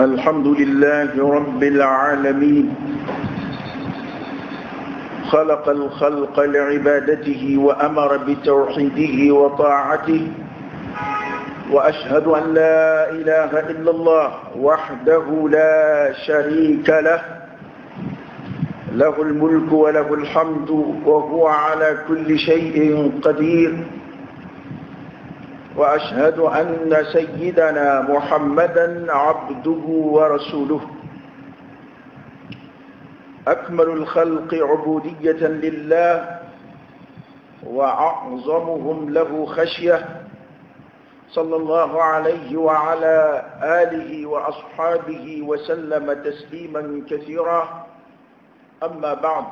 الحمد لله رب العالمين، خلق الخلق لعبادته وأمر بتوحيده وطاعته، وأشهد أن لا إله إلا الله وحده لا شريك له، له الملك وله الحمد وهو على كل شيء قدير، وأشهد أن سيدنا محمدا عبده ورسوله، أكمل الخلق عبودية لله وأعظمهم له خشية، صلى الله عليه وعلى آله وأصحابه وسلم تسليما كثيرا. أما بعد،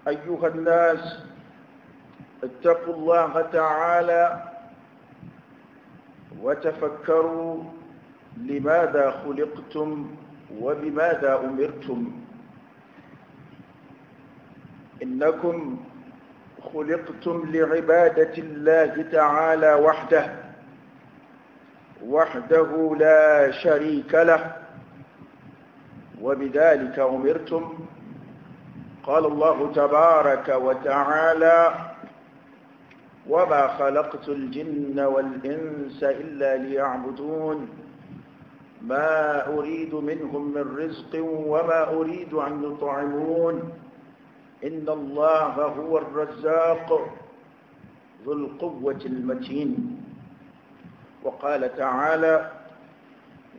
أيها الناس، اتقوا الله تعالى وتفكروا لماذا خلقتم وبماذا أمرتم. إنكم خلقتم لعبادة الله تعالى وحده، وحده لا شريك له، وبذلك أمرتم. قال الله تبارك وتعالى: وما خلقت الجن والإنس إلا ليعبدون، ما أريد منهم من رزق وما أريد أن يطعمون، إن الله هو الرزاق ذو القوة المتين. وقال تعالى: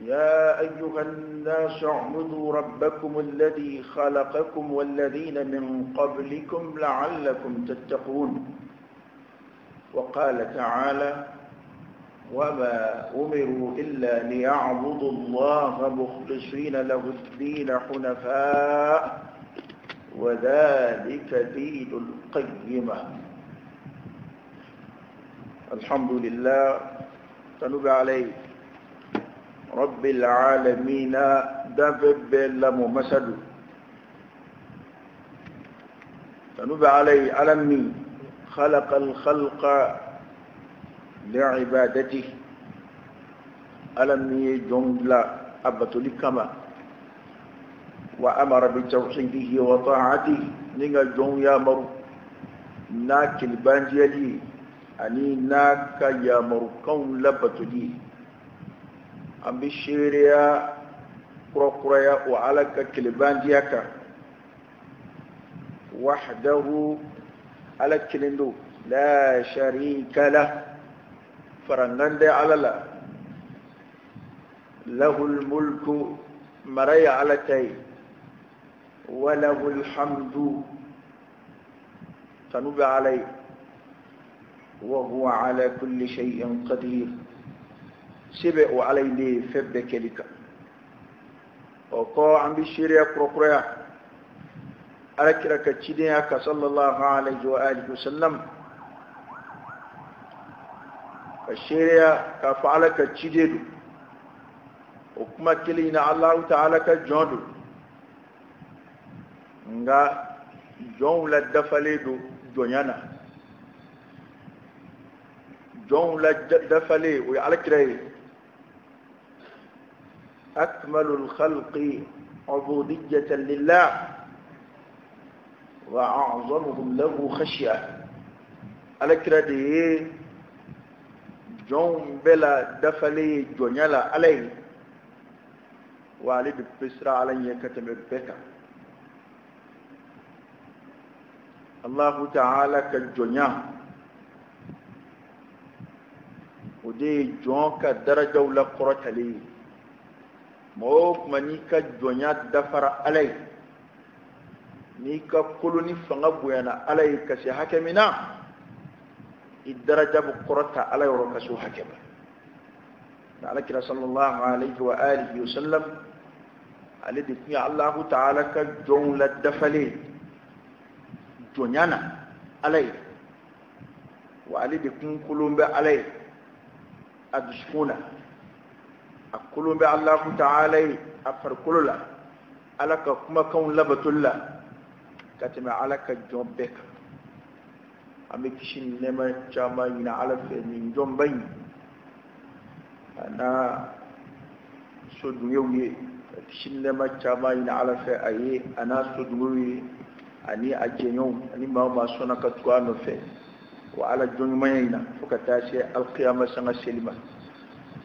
يا أيها الناس اعبدوا ربكم الذي خلقكم والذين من قبلكم لعلكم تتقون. وقال تعالى: وما أمروا إلا ليعبدوا الله مخلصين له الدين حنفاء وذلك دين القيمة. الحمد لله تنوب عليه رب العالمين دفب لممسد تنوب عليه ألمي خلق الخلق لعبادته، ألم يجمل أبتلي كما وأمر بتوحيده وطاعته، نيغا جون يامر ناكل بانجيالي أني ناكا يامر كون لبتلي أم بشيريا كرا وعلك كلبانجياكا وحده على كلندو لا شريك له، فرنغند على لا له الملك مريا على تي وله الحمد تنوب عليه وهو على كل شيء قدير. سبع عليه فبكلك وقا عم بشيريا كركريا على كرك تشيديا صلى الله عليه وآله وسلم الشريعة كفعلك تشيدو وكما كلينا الله تعالى كجندو nga jon la dafale do jonyana jon la dafale o ala kire akmalul khalqi ubudiyatan lillah wa a'zamuhum lahu khashya. Ala kire de jon bela dafale jonyala alay wa ale de pesra ala yakatame beka Allah ta'ala ka jonya o de jon ka darajaw la kɔrɔtalen ye. Mɔgɔ o tuma n'i ka jɔnya dafara Ala ye, n'i ka kolo ni fanga bonyana Ala ye ka se hakɛ min na, i daraja bɛ kɔrɔta Ala yɔrɔ ka se o hakɛ ma. Nka Ala kira sallallahu alayhi wa alihi wa sallam ale de tun ye Alahu ta'ala ka jɔnw la dafalen jɔnya na Ala ye, wa ale de kun kolon bɛ Ala ye a dusukun na, a kolon bɛ Alahu ta'ala ye a farikolo la, Ala ka kumakanw labatoli la ka tɛmɛ Ala ka jɔn bɛɛ kan. An bɛ kisi ni nɛɛma caman ɲini Ala fɛ nin jɔnba in a n'a sodungew ye, ka kisi ni nɛɛma caman ɲini Ala fɛ a ye, a n'a sodungew ye, ani a jɛɲɔgɔnw, ani maa o maa sɔnna ka tugu a nɔfɛ o Ala jɔnɲumanya in na fo ka taa se alkiyama sanga seli ma.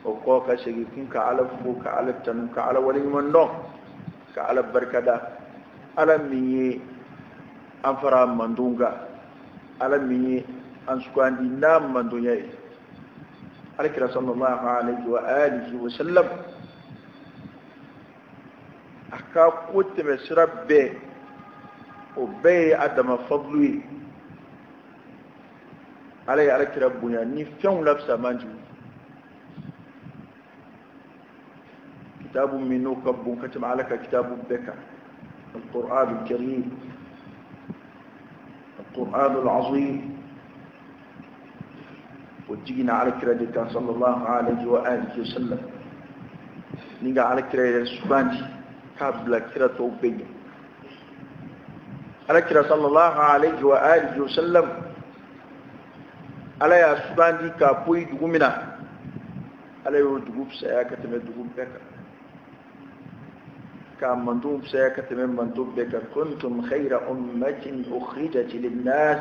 O kɔ, ka segin kun ka Ala fo, ka Ala tanu, ka Ala waleɲuman dɔn, ka Ala barikada, Ala min ye an fara mantonw kan, Ala min ye an sugandi n'a mantonya ye. Alakira sallallahu alaihi wa alihi wa sallam, a ka ko tɛmɛ sira bɛɛ, o bɛɛ ye a dama fadlu ye. Ala ye alakira bonya ni fɛnw la fisamantiw, kitabu min n'o ka bon ka tɛmɛ Ala ka kitabu bɛɛ kan, القرآن الكريم، القرآن العظيم، o jiginna alakira de kan sallallahu alaihi wa alihi wa sallam, ni ka alakira yɛrɛ sugandi k'a bila kira tɔw bɛɛ ɲɛ. Alakira sallallahu alaihi wa alihi wa sallam, Ala y'a sugandi k'a poyi dugu min na, Ala y'o dugu fisaya ka tɛmɛ dugu bɛɛ kan, k'a mantonw fisaya ka tɛmɛ manton bɛɛ kan. Kuntum khayra ummatin ukhrijat linnas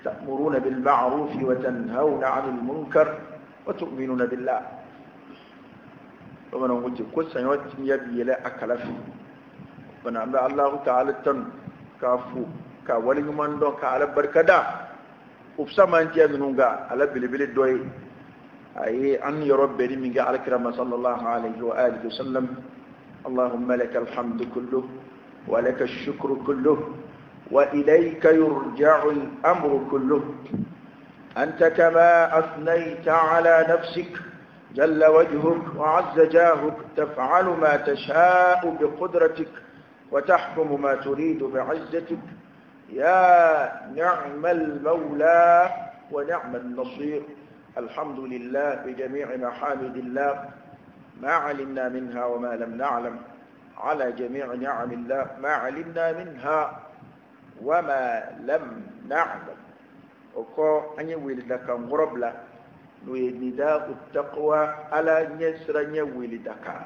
ta'muruna bil ma'ruf wa tanhawna 'anil munkar wa tu'minuna billah. Bamananw ko ten ko saɲɔ timiya bi yɛlɛ a kala fɛ. Bana an bɛ Alahu ta'ala tanu, k'a fo, k'a waleɲuman dɔn, ka Ala barikada o fisamantiya ninnu kan. Ala belebele dɔ ye a ye an yɔrɔ bɛnni min kɛ alakira ma sallallahu alaihi wa alihi wa sallam. اللهم لك الحمد كله، ولك الشكر كله، وإليك يرجع الأمر كله، أنت كما أثنيت على نفسك، جل وجهك وعز جاهك، تفعل ما تشاء بقدرتك وتحكم ما تريد بعزتك، يا نعم المولى ونعم النصير. الحمد لله بجميع محامد الله، ما علمنا منها وما لم نعلم، على جميع نعم الله ما علمنا منها وما لم نعلم. O kɔ, an ye weledakan kɔrɔ bila, n'o ye nida'u taqwa, Ala ɲɛsiranɲɛ weledakan,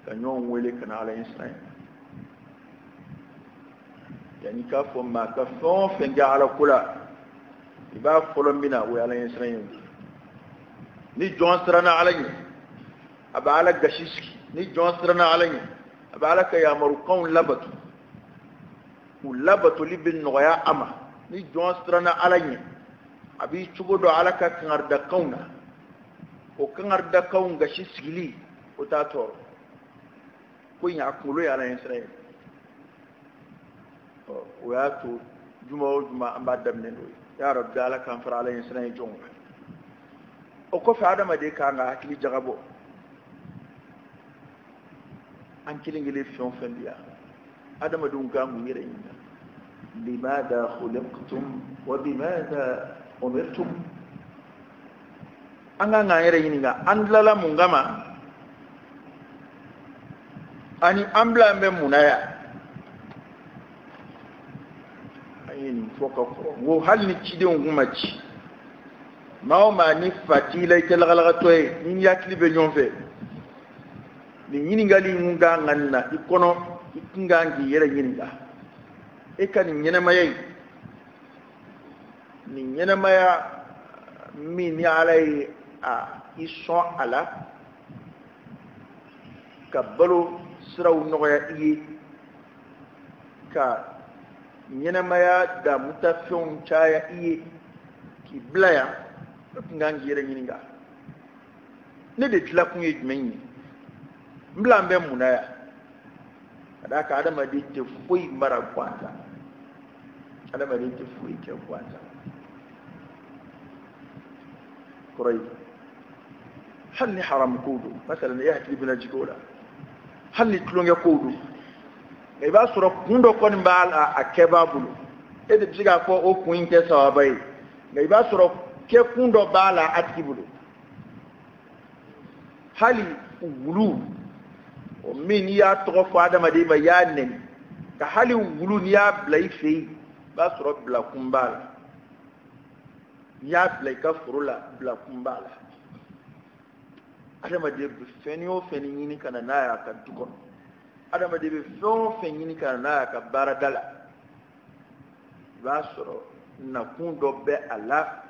ka ɲɔgɔn wele ka na Ala ɲɛsiranɲɛ. Yanni k'a fɔ maa ka fɛn o fɛn kɛ Ala ko la, i b'a fɔlɔ min na, o ye Ala ɲɛsiranɲɛ ye. Ni jɔn siranna Ala ɲɛ, a bɛ Ala gasi sigi. Ni jɔn siranna Ala ɲɛ, a bɛ Ala ka yamarukanw labato, u labatoli bɛ nɔgɔya a ma. Ni jɔn siranna Ala ɲɛ, a b'i cogo dɔn Ala ka kangaridakanw na, o kangaridakanw gasi sigili, o t'a tɔɔrɔ. Ko in a kunkolo ye Ala ɲɛsiran ye. O y'a to juma o juma an b'a daminɛ n'o ye. Ya Rabbi, Ala k'an fara Ala ɲɛsiran ye jɔnw kan. O kɔfɛ, adamaden kan ka hakili jagabɔ. An kelen kelen fɛn o fɛn bi yan, adamadenw kan k'u yɛrɛ ɲininka: limada khuliqtum wa bimada umirtum. An kan k'an yɛrɛ ɲininka, an tilala mun kama, ani an bila an bɛ mun na yan? An ye nin fɔ ka kɔrɔ, n ko hali ni cidenw kun ma ci, maa o maa ni fa t'i la, i tɛ lagalagatɔ ye, ni hakili bɛ ɲɔgɔn fɛ, nin ɲininkali in kun kan ka na i kɔnɔ. I kun kan k'i yɛrɛ ɲininka, e ka nin ɲɛnamaya in, nin ɲɛnamaya min ni Ala ye a i sɔn a la, ka balo siraw nɔgɔya i ye, ka ɲɛnamaya damutafɛnw caya i ye, k'i bila yan, e kun kan k'i yɛrɛ ɲininka: ne de tilakun ye jumɛn ye? N bila an bɛ mun na yan? Ka d'a kan adamaden tɛ foyi mara gansan, adamaden tɛ foyi kɛ gansan. Kɔrɔ ye, hali ni haramu kow don, masalan, e hakili bɛna jigin o la, hali ni tulonkɛ kow don, nka i b'a sɔrɔ kun dɔ kɔni b'a la a kɛbaa bolo. E de bɛ se k'a fɔ o kun in tɛ sababa ye, nka i b'a sɔrɔ kɛkun dɔ b'a la a tigi bolo. Hali wulu, o min n'i y'a tɔgɔ fɔ adamaden ma, i y'a nɛni, ka hali wulu, n'i y'a bila i fɛ yen, i b'a sɔrɔ bilakun b'a la. N'i y'a bila i ka foro la, bilakun b'a la. Adamaden bɛ fɛn o fɛn ɲini ka na n'a ye a ka du kɔnɔ, adamaden bɛ fɛn o fɛn ɲini ka na n'a ye a ka baarada la, i b'a sɔrɔ nakun dɔ bɛ a la.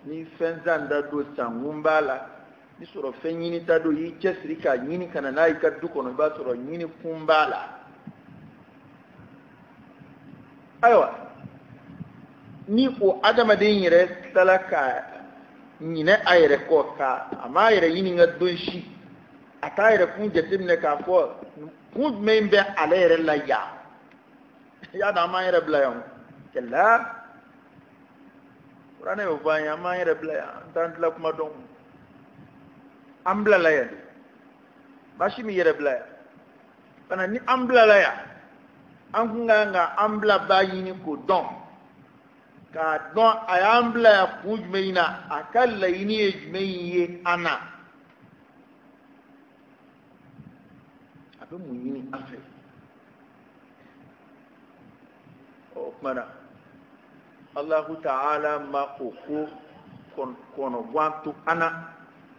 Ni fɛn santa don, sankun b'a la. Ni sɔrɔ fɛn ɲinita don, i y'i cɛsiri k'a ɲini ka na n'a ye i ka du kɔnɔ, i b'a sɔrɔ ɲini kun b'a la. Ayiwa, ni o adamaden yɛrɛ tilala ka ɲinɛ a yɛrɛ kɔ, ka a m'a yɛrɛ ɲininka don si, a t'a yɛrɛ kun jateminɛ k'a fɔ kun jumɛn bɛ ale yɛrɛ la yan. I y'a dɔn, an m'an yɛrɛ bila yan o kɛlɛ. Kuranɛ y'o fɔ an ye, an m'an yɛrɛ bila yan, an t'an tila kuma dɔn, an bilala yan de. Baasi m'i yɛrɛ bila yan fana. Ni an bilala yan, an kun kan ka an bilabaa ɲini k'o dɔn, k'a dɔn a y'an bila yan kun jumɛn na, a ka laɲini ye jumɛn ye an na, a bɛ mun ɲini an fɛ. O tuma na, Allahu ta'ala ma o ko kɔnɔgan to an na,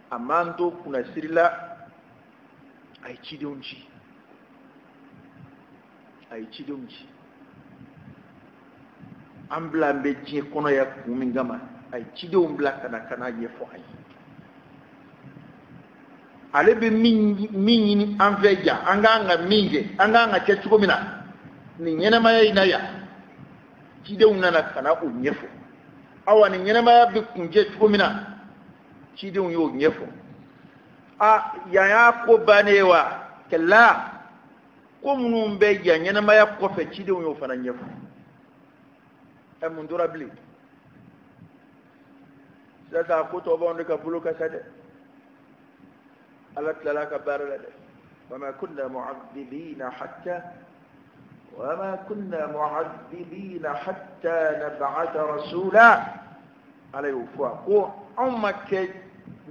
a m'an to kunnasiri la. A ye cidenw ci, a ye cidenw ci. An bila an bɛ diɲɛ kɔnɔ yan kun min kama, a ye cidenw bila ka na ka n'a ɲɛfɔ an ye. Ale bɛ min ɲini an fɛ yan, an k'an ka min kɛ, an k'an ka kɛ cogo min na nin ɲɛnamaya in na yan, cidenw nana ka na o ɲɛfɔ. Awa, nin ɲɛnamaya bɛ kuncɛ cogo min na, cidenw y'o ɲɛfɔ. A yan y'a ko bannen ye wa? Kɛlɛ ko minnu bɛ yan ɲɛnamaya kɔfɛ, cidenw y'o fana ɲɛfɔ. Ɛ, mun tora bilen sisan? A ko tɔ b'anw de ka bolo kan sa dɛ. Ala tilala ka baara la dɛ. Wama kunna mu'adhibina hatta, wama kunna mu'adhibina hatta nab'atha rasula. Ala y'o fɔ, a ko anw ma kɛ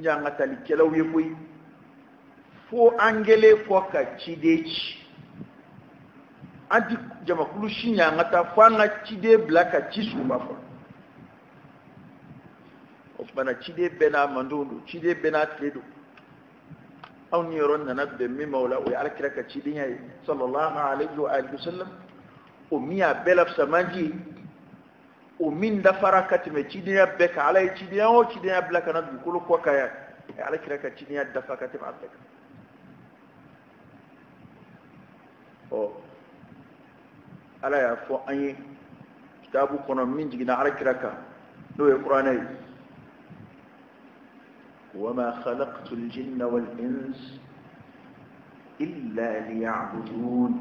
ɲangatalikɛlaw ye koyi, fo an kɛlen kɔ ka ciden ci. An ti jamakulu si ɲangata fo an ka ciden bila ka ci s'u ma fɔlɔ. O tuma na, ciden bɛɛ n'a mandenw don, ciden bɛɛ n'a tile don. Anw ni yɔrɔ nana bɛn min ma o la, o ye Alakira ka cidenya ye, sallallahu alayhi wa alihi wa sallam, o min y'a bɛɛ la fisamanji ye, o min dafara ka tɛmɛ cidenya bɛɛ kan. Ala ye cidenya o cidenya bila ka na dugukolo kɔ kan yan, Alakira ka cidenya dafa ka tɛmɛ a bɛɛ kan. Ɔ, Ala y'a fɔ an ye kitabu kɔnɔ min jiginna Alakira kan, n'o ye Kuranɛ ye: wama khalaqtu al-jinna wal-ins illa liya'budun.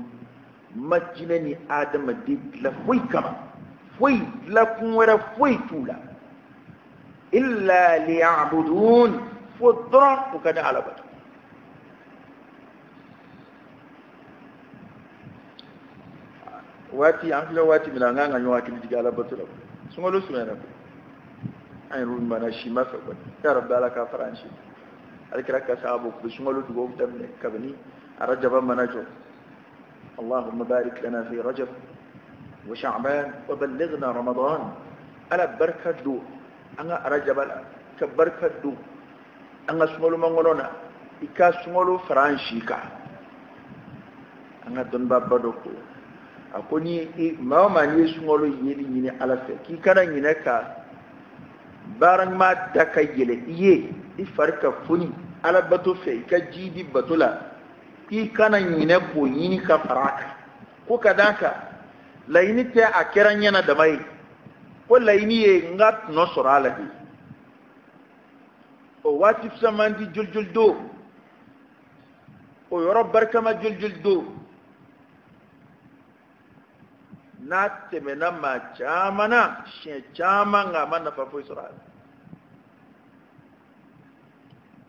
Ma jinɛ ni adamaden dila foyi kama, foyi dilakun wɛrɛ foyi t'u la, illa liya'budun, fo dɔrɔn u ka ne Ala bato. Waati an filɛ waati min na, an kan ka ɲɔgɔn hakili jigin Ala bato la. Sunkalo surunyana koyi, an yɛrɛ mana si ma fɛ kɔni, ya Rabbi, Ala k'a fara an si. Alakira ka sahabu tun bɛ sunkalo dugawu daminɛ kabini arajaba mana jɔ: اللهم بارك لنا في رجب وشعبان وبلغنا رمضان. Ala barka don an ka arajaba la, ka barka don an ka sunkalo mankɔnɔ na, i ka sunkalo fara an si kan. An ka dɔnnibaaba dɔ ko, a ko ni maa o maa n'i ye sunkalo yeli ɲini Ala fɛ, k'i kana ɲinɛ ka baara ɲuman da ka yɛlɛ i ye, i fari ka foni Ala bato fɛ, i ka ji di bato la, k'i kana ɲinɛ k'o ɲini ka fara a kan. Ko ka d'a kan, laɲini tɛ a kɛra ɲɛna dama ye, ko laɲini ye n ka tɔnɔ sɔrɔ a la de. O waati fisaman di jolijoli don, o yɔrɔ barikama jolijoli don, n'a tɛmɛna maa caman na siɲɛ caman, nka a ma nafa foyi sɔrɔ a la.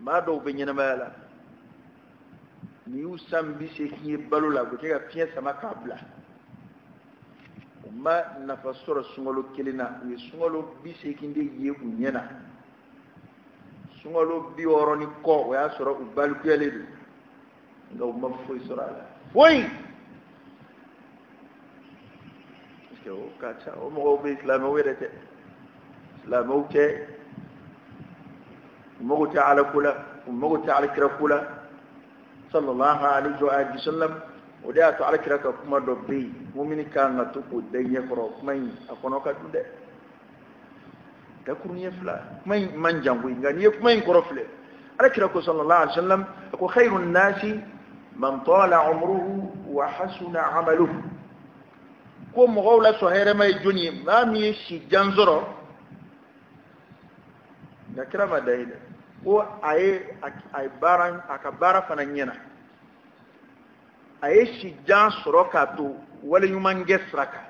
Maa dɔw bɛ ɲɛnamaya la, n'i y'u san 80 ye balo la, u bɛ kɛ ka fiɲɛ sama k'a bila. U ma nafa sɔrɔ sunkalo kelen na, u ye sunkalo 80 de ye u ɲɛ na. Sunkalo 60 ni kɔ, o y'a sɔrɔ u balikuyalen don, nka u ma foyi sɔrɔ a la, foyi. Parce que o ka ca, o mɔgɔw bɛ, silamɛw yɛrɛ tɛ, silamɛw tɛ, u mago tɛ Ala ko la. U U mago tɛ alakira ko la sallallahu alaihi wa sallam. O de y'a to alakira ka kuma dɔ bɛ yen, mumini kan ka to k'o da i ɲɛ kɔrɔ. Kuma in a kɔnɔ ka dun dɛ, dakuru ɲɛ fila, kuma in man jan koyi, nka n'i ye kuma in kɔrɔ filɛ, alakira ko sallallahu alaihi wa sallam, a ko khairu nasi man tala umruhu wa hasuna amaluhu. Ko mɔgɔw la sɔn hɛrɛma ye jɔnni ye? Maa min ye si jan sɔrɔ. Nka kira ma da ye dɛ, ko a ye a ye baara, a ka baara fana ɲɛna. A ye si jan sɔrɔ k'a to wale ɲuman kɛ sira kan,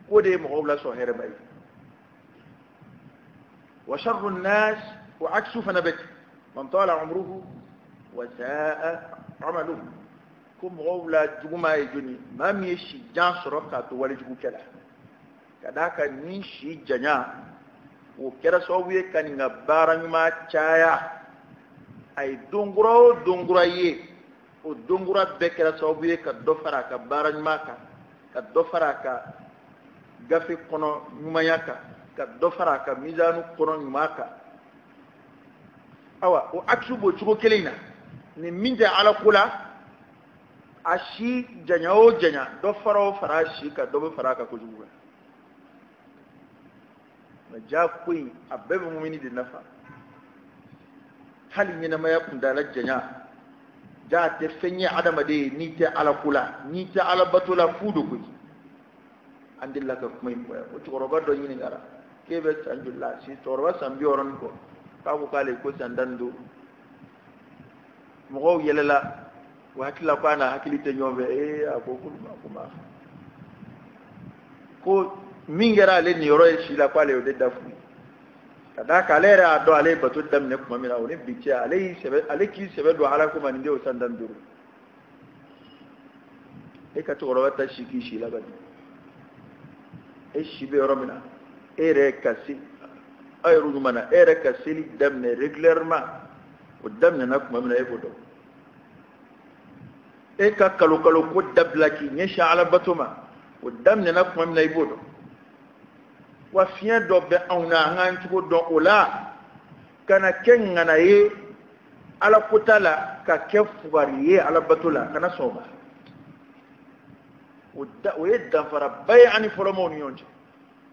k'o de ye mɔgɔw la sɔn hɛrɛma ye. Wa sharru nnas, o aksu fana bɛ ten, man tala umruhu wa sa'a amaluhu. Ko mɔgɔw la juguman ye jɔnni ye? Maa min ye si jan sɔrɔ k'a to walejugukɛ la. Ka d'a kan ni si janya o kɛra sababu ye ka nin ka baara ɲuman caya, a ye don kura o don kura ye, o don kura bɛɛ kɛra sababu ye ka dɔ fara a ka baara ɲuman kan, ka dɔ fara a ka gafe kɔnɔ ɲumanya kan, ka dɔ fara a ka mizanu kɔnɔ ɲuman kan. Awa, o aksu b'o cogo kelen in na. Ni min tɛ ala ko la, a si janya o janya, dɔ fara o fara a si kan, dɔ bɛ fara a ka kojugu kan. Nka ja ko in a bɛɛ bɛ mumini de nafa. Hali ɲɛnamaya kuntaala janya, ja a tɛ fɛn ye adamaden ye n'i tɛ ala ko la, n'i tɛ ala bato la, fu do koyi. An delila ka kuma in fɔ yan. O cɛkɔrɔba dɔ ɲininkara k'e bɛ san joli la? Si cɛkɔrɔba san 60 ni kɔ, k'a ko k'ale ko san 15. Mɔgɔw yɛlɛla, o hakili la k'a n'a hakili tɛ ɲɔgɔn fɛ. Ee, a ko k'olu ma ko ma ko min kɛra ale niyɔrɔ ye si la, k'ale y'o de da fu ye. Ka d'a kan ale yɛrɛ y'a dɔn ale ye bato daminɛ tuma min na, o ni bi cɛ, ale y'i sɛbɛ, ale k'i sɛbɛ don ala ko ma, nin de y'o san 15. E ka cɛkɔrɔba ta si k'i si la bani, e si bɛ yɔrɔ min na, e yɛrɛ ka se aw yɛrɛ ɲuman na, e yɛrɛ ka seli daminɛ régulièrement, o daminɛna tuma min na, e b'o dɔn. E ka kalo kalo ko dabila k'i ɲɛsin ala bato ma, o daminɛna tuma min na, i b'o dɔn. Wa fiɲɛ dɔ bɛ anw na, an k'an cogo dɔn o la, kana kɛ ŋana ye ala kota la, ka kɛ fugari ye ala bato la, kana sɔn o ma. O ye danfaraba ye an ni fɔlɔmaaw ni ɲɔgɔn cɛ.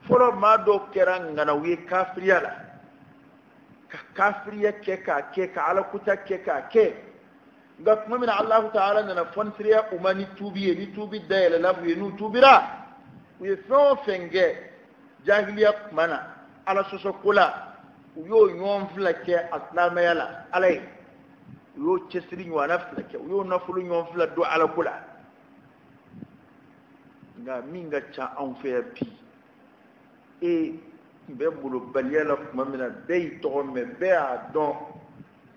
Fɔlɔ maa dɔw kɛra ŋanaw ye kafiriya la, ka kafiriya kɛ k'a kɛ, ka ala kota kɛ k'a kɛ. Nka tuma min na Alahu taala nana fɔnisiriya u ma ni tuubi ye, ni tuubi dayɛlɛla u ye, n'u tuubira, u ye fɛn o fɛn kɛ jahiliya tuma na ala sɔsɔ ko la, u y'o ɲɔgɔn fila kɛ a silamɛya la ala ye, u y'o cɛsiri ɲɔgɔnna fila kɛ, u y'o nafolo ɲɔgɔn fila don ala ko la. Nka min ka ca anw fɛ yan bi, e tun bɛ molobaliya la tuma min na, bɛɛ y'i tɔgɔ mɛn, bɛɛ y'a dɔn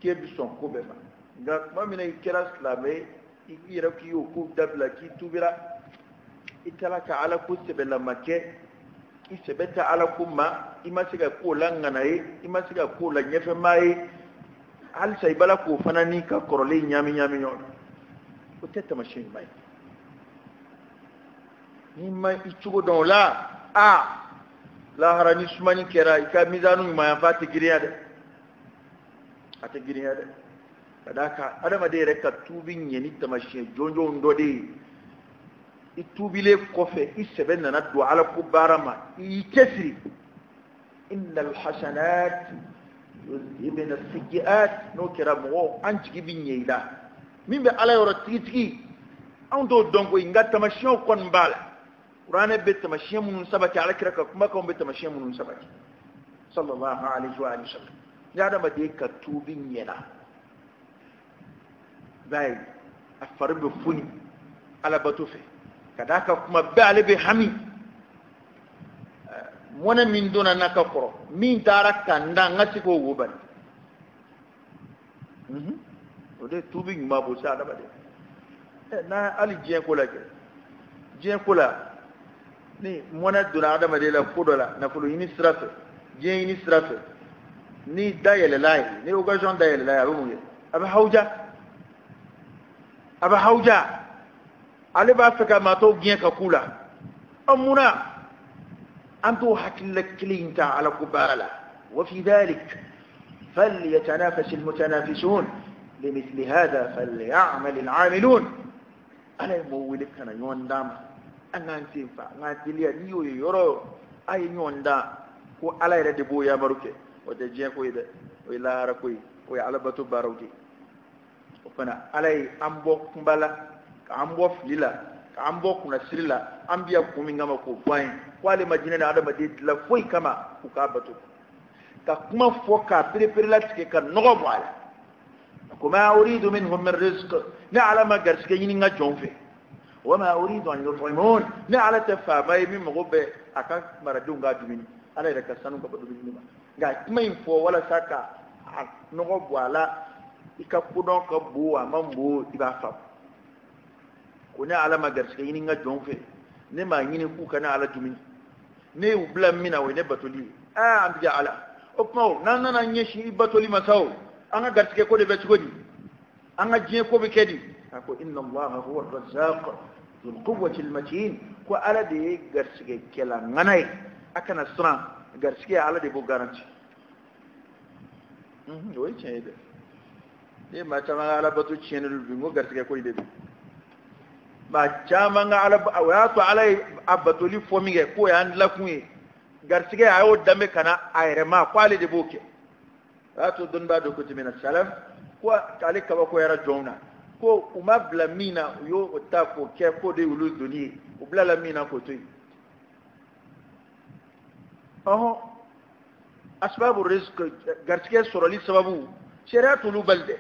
k'e bɛ sɔn ko bɛɛ ma. Nka tuma min na i kɛra silamɛ ye, i yɛrɛ k'i y'o ko dabila, k'i tuubira, i taara ka ala ko sɛbɛlama kɛ, i sɛbɛ tɛ ala ko ma, i ma se ka ko la ŋana ye, i ma se ka ko la ɲɛfɛmaa ye, halisa i b'a la k'o fana n'i ka kɔrɔlen ɲaami ɲaami ɲɔgɔn na. O tɛ taamasiyɛn ɲuman ye. N'i ma i cogo dɔn o la, a lahara ni sumani kɛra, i ka mizanu ɲuman yanfan tɛ girinya dɛ, a tɛ girinya dɛ. Ka d'a kan adamaden yɛrɛ ka tuubi ɲɛ ni taamasiyɛn jɔnjɔnw dɔ de ye. I tuubilen kɔfɛ, i sɛbɛ nana don ala ko baara ma, i y'i cɛsiri. Innal hasanat yuzhibna sayyi'at. N'o kɛra, mɔgɔw an jigi bɛ ɲɛ i la. Min bɛ ala yɔrɔ tigitigi, anw t'o dɔn koyi, nka taamasiyɛnw kɔni b'a la. Kuranɛ bɛ taamasiyɛn minnu sabati, ala kira ka kumakanw bɛ taamasiyɛn minnu sabati sallallahu alaihi wa sallam. Ni adamaden ka tuubi ɲɛna, i b'a ye a fari bɛ foni alabato fɛ, ka d'a kan kuma bɛɛ ale bɛ hami mɔnɛ min donna n'a ka kɔrɔ, min taara ka n dan, n ka se k'o wo bali. O de ye tuubi ɲuman b'o se adamaden. N'a hali diɲɛ ko lajɛ, diɲɛ ko la, ni mɔnɛ donna adamaden la ko dɔ la, nafolo ɲini sira fɛ, diɲɛ ɲini sira fɛ, ni da yɛlɛla ye, ni occasion da yɛlɛla ye, a bɛ mun kɛ? A bɛ hawuja, a bɛ hawuja. Ale b'a fɛ ka maa tɔw gɛn ka k'u la. Ɔ, munna an t'o hakilila kelen in ta ala ko baara la? Wa fi dhalik falyatanafasi almutanafisun. Limithli hadha falyamal al'amilun. Ala ye mɔgɔw wele ka na ɲɔgɔn dan ma. An k'an sen fa, an k'an teliya. N'i y'o ye yɔrɔ o yɔrɔ, a ye ɲɔgɔn dan ko Ala yɛrɛ de b'o yamaru kɛ. O tɛ diɲɛ ko ye dɛ, o ye lahara ko ye, o ye alabato baaraw de ye. O fana Ala ye an bɔ kunba la, k'an bɔ fili la, k'an bɔ kunnasiri la, an bi yan kun min kama k'o fɔ an ye, ko ale ma jinɛ ni adamaden dilan foyi kama k'u k'a bato. Ka kuma fɔ k'a pereperelatigɛ ka nɔgɔ bɔ a la. A ko ma uridu minhum min rizq, ne Ala ma garisɛgɛ ɲini n ka jɔnw fɛ. Wa ma uridu an yut'imun, ne Ala tɛ faama ye min mago bɛ a ka maradenw ka dumuni. Ala yɛrɛ ka sanu ka bɔ dumuni ma. Nka kuma in fɔ walasa ka a nɔgɔ bɔ a la, i ka kodɔn ka bon a man bon, i b'a faamu. Ko ne Ala ma garisɛgɛ ɲini n ka jɔnw fɛ, ne m'a ɲini k'u ka ne Ala dumuni. Ne y'u bila min na, o ye ne batoli ye. Aa, an tigi Ala. O tuma o, n'an nana ɲɛsin i batoli ma sa o, an ka garisɛgɛ ko de bɛ cogo di? An ka diɲɛ ko bɛ kɛ di? A ko inna Allaha huwa ar-razzaq dhul quwwati al-matin. Ko Ala de ye garisɛgɛkɛla ŋana ye. A kana siran, garisɛgɛ Ala de b'o garanti. O ye tiɲɛ ye dɛ. Ne ye maa caman ka alabato tiɲɛnen don bi, n ko garisɛgɛ ko in de don. Maa caman ka ala, o y'a to Ala ye a batoli fɔ min kɛ k'o y'an dilakun ye, garisɛgɛ a y'o danbe ka na a yɛrɛ ma, ko ale de b'o kɛ. O y'a to dɔnnibaa dɔ ko ten mina salaf, ko ale kabakoyara jɔnw na, ko u ma bila min na u y'o ta k'o kɛ k'o de y'olu doni ye, u bilala min na k'o to yen. Ɔhɔn, asbabu rizq, garisɛgɛ sɔrɔli sababu, sariya t'olu bali dɛ.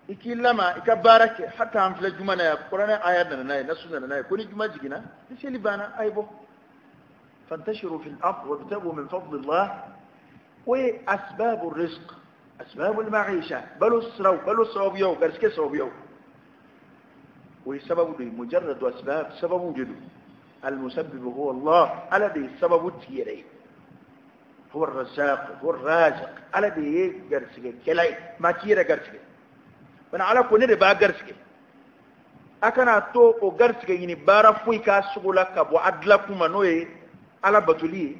I k'i lama, i ka baara kɛ. Hata an filɛ juma na yan, kuranɛ aya nana n'a ye, nasu nana n'a ye, ko ni juma jiginna, ni seli banna, a ye bɔ. Fantashiru fil ard wabtagu min fadlillah. O ye asbabu rizq, asbabu al-ma'isha, balo siraw, balo sababuyaw, garisɛgɛ sababuyaw. O ye sababu de ye, mujarradu asbab, sababu de don. Al-musabbibu huwa Allah, Ala de ye sababu tigi yɛrɛ ye. Huwa ar-razzaq, huwa ar-raziq, Ala de ye garisɛgɛkɛla ye, maa t'i yɛrɛ garisɛgɛ. Bana Ala ko ne de b'a garisɛgɛ. A kana to o garisɛgɛ ɲini baara foyi k'a sogo la ka bɔ a dilakun ma, n'o ye Ala batoli ye.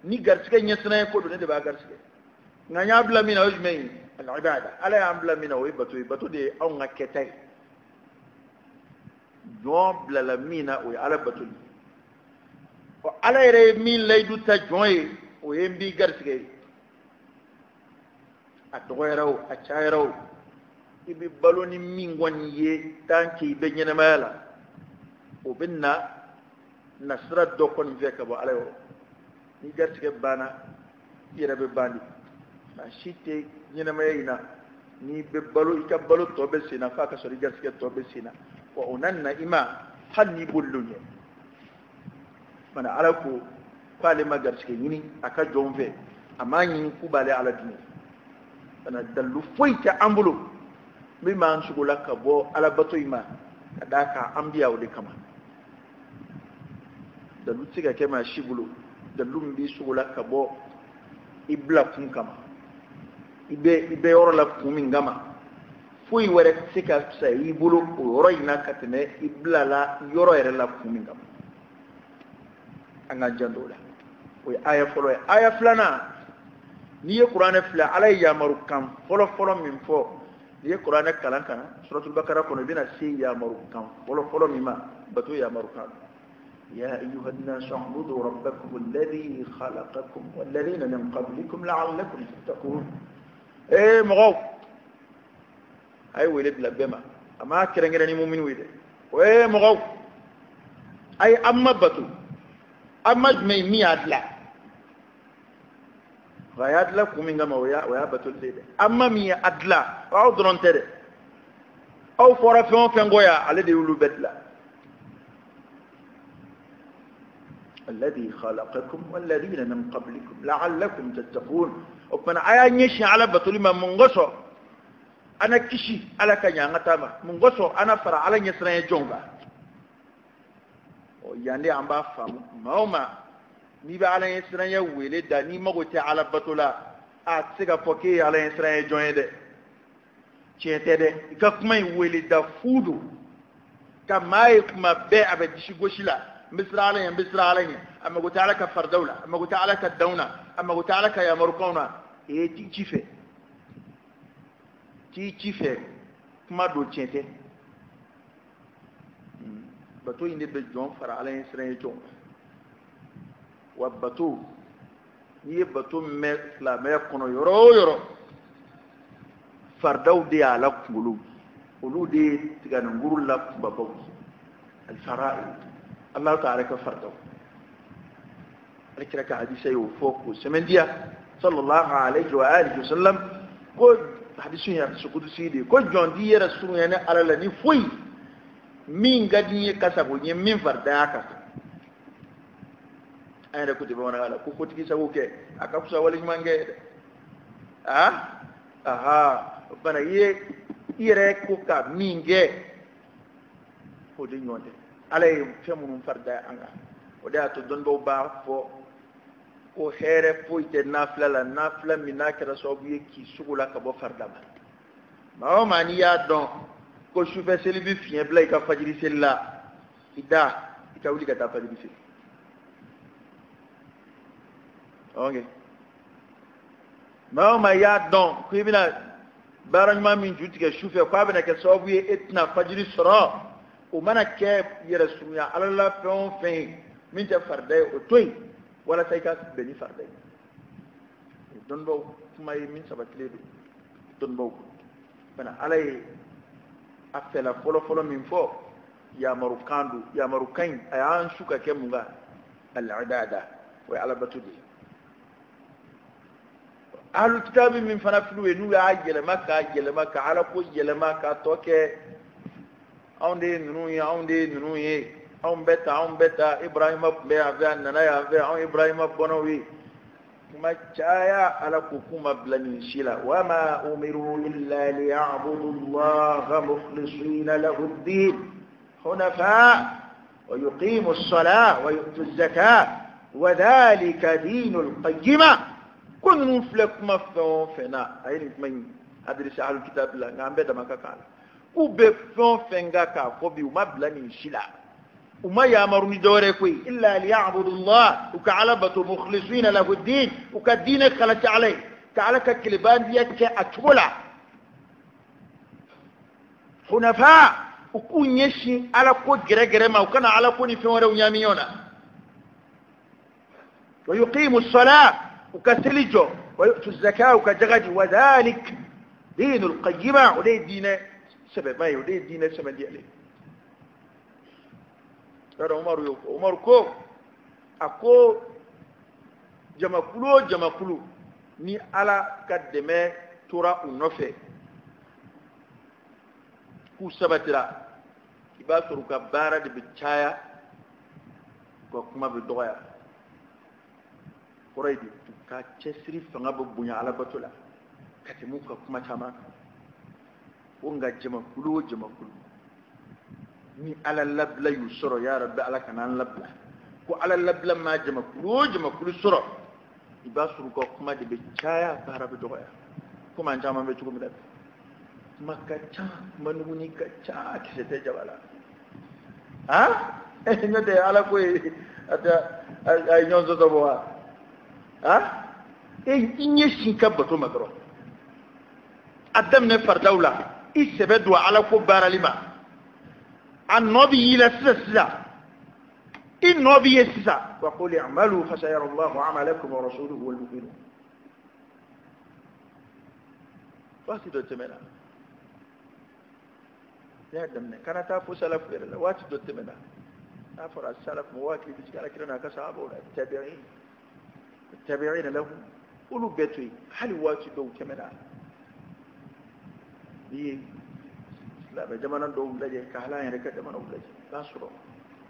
Ni garisɛgɛ ɲɛsiranɲɛ ko don, ne de b'a garisɛgɛ. Nka n y'a bila min na, o ye jumɛn ye? Al-ibada. Ala y'an bila min na, o ye bato ye. Bato de ye anw ka kɛta ye. Jɔn bilala min na, o ye Ala batoli ye. Ɔ, Ala yɛrɛ ye min layidu ta jɔn ye, o ye n b'i garisɛgɛ ye. A dɔgɔyara o, a cayara o, i bɛ balo ni min kɔni ye tant que i bɛ ɲɛnɛmaya la, o bɛ na nasira dɔ kɔni fɛ ka bɔ Ala yɔrɔ. Ni garisɛgɛ banna, i yɛrɛ bɛ ban de. Maa si tɛ ɲɛnɛmaya in na n'i bɛ balo, i ka balo tɔ bɛ sen na f'a ka sɔrɔ i garisɛgɛ tɔ bɛ sen na. Wa o na na i ma hali n'i bolil'o ɲɛ. Mana Ala ko k'ale ma garisɛgɛ ɲini a ka jɔnw fɛ, a m'a ɲini k'u b'ale Ala dun. Kana dalilu foyi tɛ an bolo min b'an sogo la ka bɔ alabato in ma, ka d'a kan an bɛ yan o de kama. Dalilu tɛ se ka kɛ maa si bolo, dalilu min b'i sogo la ka bɔ i bila kun kama, i bɛ yɔrɔ la kun min kama, foyi wɛrɛ tɛ se ka fisaya i bolo o yɔrɔ in na ka tɛmɛ i bila la yɔrɔ yɛrɛ la kun min kama. An k'an janto o la. O ye aya fɔlɔ ye. Aya filanan, n'i ye kuranɛ filɛ, Ala ye yamaru kan fɔlɔ fɔlɔ min fɔ, n'i ye kuranɛ kalan ka na suratul bakara kɔnɔ, i bɛna se yamaru kan fɔlɔ fɔlɔ min ma, bato yamaru kan. Ya ayyuha an-nasu u'budu rabbakum alladhi khalaqakum walladhina min qablikum la'allakum tattaqun. Ee mɔgɔw, a ye wele bila bɛɛ ma, a m'a kɛrɛnkɛrɛn ni muminiw ye dɛ. O ye mɔgɔw, a ye an ma bato, an ma jumɛn ye min y'a dilan? Nka a y'a dilan kun min kama, o y'a batoli de ye dɛ. An ma min ye a dilan, aw dɔrɔn tɛ dɛ. Aw fɔra fɛn o fɛn kɔ yan, ale de y'olu bɛɛ dilan. Alladhi khalaqakum walladhina min qablikum la'allakum tattaqun. O tuma a y'a ɲɛsin Ala batoli ma mun kosɔn? An na kisi Ala ka ɲɛ an ka taa ma. Mun kosɔn? An na fara Ala ɲɛsiranɲɛ jɔnw kan. Ɔ, yan de an b'a faamu, maa o maa n'i bɛ Ala ɲɛsiranɲɛ wele da, n'i mago tɛ Ala bato la, a tɛ se k'a fɔ k'e ye Ala ɲɛsiranɲɛ jɔn ye dɛ. Tiɲɛ tɛ dɛ. I ka kuma in wele da fu don. Ka maa ye kuma bɛɛ a bɛ disi gosi la, n bɛ siran Ala ɲɛ, n bɛ siran Ala ɲɛ, a mago tɛ Ala ka faridaw la, a mago tɛ Ala ka danw na, a mago tɛ Ala ka yamarukanw na, e t'i ci fɛ. t'i ci fɛ kuma don tiɲɛ tɛ. Bato in de bɛ jɔn fara Ala ɲɛ siran ye jɔn wa. Bato, n'i ye bato mɛn silamɛya kɔnɔ yɔrɔ o yɔrɔ, faridaw de y'a la kunkolo, olu de ye tiganinkuru la kunbabaw ye. Alfara'id, Ala ta'ala ka faridaw, ale kira ka hadisa y'o fɔ k'o sɛmɛntiya, sallallahu alayhi wa alihi wa sallam. Ko hadisu ye hadisu kudusi de ye, ko jɔn t'i yɛrɛ surunya ni Ala la ni foyi min ka di n ye ka sago n ye min faridaya kan. An yɛrɛ ko ten bamanankan la ko kotigi sago kɛ a ka fisa wale ɲuman kɛ dɛ. Aa aha, o fana i ye i yɛrɛ ko ka min kɛ, o de ɲɔgɔn tɛ. Ala ye fɛn minnu faridaya an kan, o de y'a to dɔnnibaaw b'a fɔ ko hɛrɛ foyi tɛ nafila la, nafila min n'a kɛra sababu ye k'i sogo la ka bɔ farida ma. Maa o maa n'i y'a dɔn ko sufɛ seli bɛ fiɲɛ bila i ka fajiri seli la, i da i ka wuli ka taa fajiri seli. Ok, maa o maa y'a dɔn ko i bɛna baara ɲuman min ju tigɛ sufɛ, k'a bɛna kɛ sababu ye e tɛna fajiri sɔrɔ, o mana kɛ yɛrɛ surunya Ala la fɛn o fɛn ye min tɛ farida ye, o to yen walasa i ka bɛn ni farida ye. Dɔnnibaaw kuma ye min sabatilen don dɔnnibaaw bana. Ala ye a fɛla fɔlɔfɔlɔ min fɔ, yamarukan don. Yamarukan in, a y'an su ka kɛ mun kan? Al-ibada, o ye alabato de ye. Ahlul kitabi min fana filiw ye, n'u y'a yɛlɛma k'a yɛlɛma ka Ala ko yɛlɛma k'a tɔ kɛ anw de ye ninnu ye, anw de ye ninnu ye, anw bɛ ta, anw bɛ ta, Ibrahima tun bɛ yan fɛ, a nana yan fɛ, anw Ibrahima bɔnnaw ye, kuma caya. Ala ko k'u ma bila nin si la. Wa ma umiru illa liya'budu Allaha mukhlisina lahu ad-din hunafa wa yuqimu as-salah wa yu'tu az-zakah wa dhalika dinul qayyima. Ko ninnu filɛ kuma fɛn o fɛn na, a ye nin kuma in adressé ahlul kitab la, nka an bɛɛ dama ka kan a la. K'u bɛ fɛn o fɛn kan k'a fɔ bi, u ma bila nin si la, u ma yamaru ni dɔwɛrɛ koyi illa liya'budu Allah, u ka Ala bato, mukhlisina lahu din, u ka diinɛ kalati Ala ye, ka Ala ka kelebandiya kɛ a cogo la, hunafa, u k'u ɲɛsin Ala ko gɛrɛgɛrɛ ma, u kana Ala ko ni fɛn wɛrɛw ɲaami ɲɔgɔn na, wa yuqimu as-salah, u ka seli jɔ, wa yu'tu az-zakah, u ka jaga di, wa dhalik dinul qayyima, o de ye diinɛ sɛbɛma ye, o de ye diinɛ sɛbɛndiyalen ye. Yɔrɔ Umaru y'o fɔ. Umaru ko, a ko jamakulu o jamakulu ni Ala ka dɛmɛ tora u nɔfɛ k'u sabatira, i b'a sɔrɔ u ka baara de bɛ caya, u ka kuma bɛ dɔgɔya. Kɔrɔ ye di? U ka cɛsiri fanga bɛ bonya alabato la ka tɛmɛ u ka kuma caman kan. Ko nka jamakulu o jamakulu ni Ala labila y'u sɔrɔ, ya Rabbi, Ala kana an labila, ko Ala labila ma jamakulu o jamakulu sɔrɔ, i b'a sɔrɔ u ka kuma de bɛ caya, baara bɛ dɔgɔya. Komi an caman bɛ cogo min na bi, kuma ka ca, kuma nuguni ka ca, kisɛ tɛ jaba la. Han, n'o tɛ Ala ko ye a tɛ a ye ɲɔgɔn sɔsɔ bɔ wa? Han, e i ɲɛsin ka bato ma dɔrɔn, a daminɛ faridaw la, i sɛbɛ don Ala ko baarali ma, a nɔ bɛ y'i la sisan sisan, i nɔ bɛ ye sisan. Wa qul i'malu fasayara Allahu amalakum wa rasuluhu wal mu'minun. Waati dɔ tɛmɛna, ne y'a daminɛ kana taa fo salafu yɛrɛ la. Waati dɔ tɛmɛna, n'a fɔra salafu, mɔgɔ hakili bɛ jigin Ala kira n'a ka sahabaw la, tabi'in, tabi'in lahu, olu bɛɛ to yen. Hali waati dɔw tɛmɛna, n'i ye silamɛ jamana dɔw lajɛ, ka hali an yɛrɛ ka jamanaw lajɛ, i b'a sɔrɔ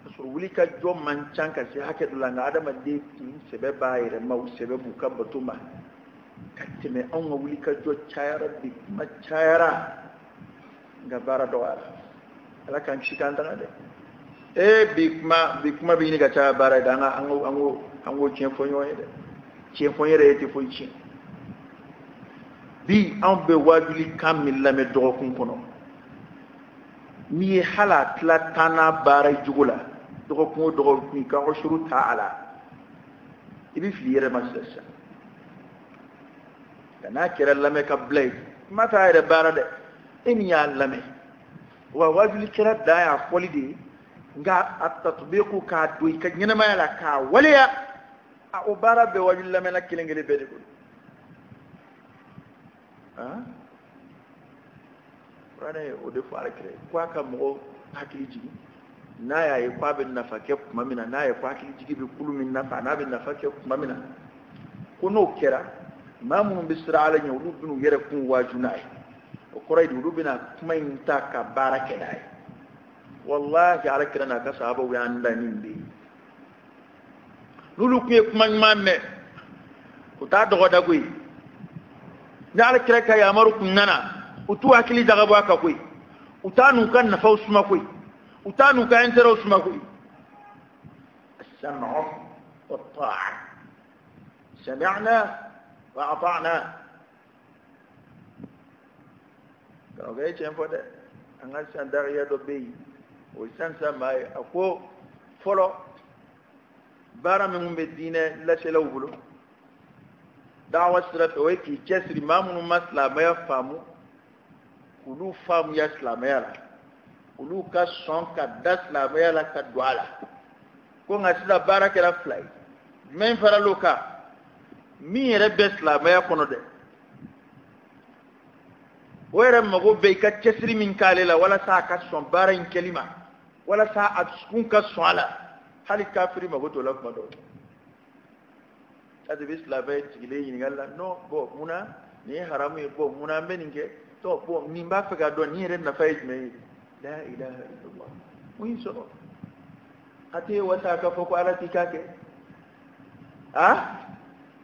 ka sɔrɔ wuli ka jɔ man ca ka se hakɛ dɔ la, nka adamaden kun sɛbɛ b'a yɛrɛ ma, u sɛbɛ b'u ka bato ma ka tɛmɛ anw ka wuli ka jɔ cayara bi, kuma cayara nka baara dɔgɔyara. Ala k'an kisi k'an tanga dɛ. Ee, bi kuma, bi kuma bɛ ɲini ka caya baara ye dɛ. An ka an k'o tiɲɛ fɔ ɲɔgɔn ye dɛ. Tiɲɛ fɔ n yɛrɛ ye tɛ foyi tiɲɛ. Bi anw bɛ wajuli kan min lamɛn dɔgɔkun kɔnɔ, n'i ye hali a tila tan n'a baara jugu la dɔgɔkun o dɔgɔkun, i ka usuru ta a la, i bɛ fili i yɛrɛ ma sisan sisan. Nka n'a kɛra lamɛn ka bila ye, kuma t'a yɛrɛ baara dɛ. E min y'a lamɛn, wa waajulikɛla dan y'a fɔli de ye, nka a tatbiku, k'a don i ka ɲɛnamaya la, k'a waleya, a o baara bɛ waajuli lamɛnna kelen kelen bɛɛ de bolo. Kuranɛ ye o de fɔ ala kira ye ko a ka mɔgɔw hakili jigin n'a y'a ye ko a bɛ nafa kɛ tuma min na, n'a ye ko hakili jigi bɛ kulu min nafa, n'a bɛ nafa kɛ tuma min na, ko n'o kɛra, maa minnu bɛ siran ala ɲɛ, olu bɛn'u yɛrɛ kun waaju n'a ye. O kɔrɔ ye di? Olu bɛna kuma in ta ka baara kɛ n'a ye. Walahi, ala kira n'a ka sahabaw y'an dan nin de ye. N'olu tun ye kuma ɲuman mɛn, u t'a dɔgɔda koyi. Ni ala kira ka yamaru kun nana, u t'u hakili jagabɔ a kan koyi, u t'a n'u ka nafaw suma koyi, u t'a n'u ka intérêt suma koyi. السمع والطاعة، سمعنا وأطعنا. Karamɔgɔ ye tiɲɛ fɔ dɛ. An ka sisan dariya dɔ bɛ yen, o ye sisan sisan maa ye. A ko fɔlɔ, baara min bɛ diinɛ laselaw bolo dawa sira fɛ, o ye k'i cɛsiri maa minnu ma silamɛya faamu, k'olu faamuya silamɛya la, olu ka sɔn ka da silamɛya la ka don a la. Ko nka sisan baara kɛra fila ye. Jumɛn faral'o kan? Min yɛrɛ bɛ silamɛya kɔnɔ dɛ, o yɛrɛ mago bɛ i ka cɛsiri min k'ale la walasa a ka sɔn baara in kɛli ma, walasa a dusukun ka sɔn a la. Hali kafiri mago t'o la kuma dɔw la. I bɛ silamɛ sigilen ɲininkali la: non, bon, munna nin ye haramu ye? Bon, munna an bɛ nin kɛ tɔ? Bon, nin b'a fɛ k'a dɔn nin yɛrɛ nafa ye jumɛn ye. La ilaha illallah! Mun y'i sɔrɔ? A tɛ wasa k'a fɔ ko ala t'i k'a kɛ. A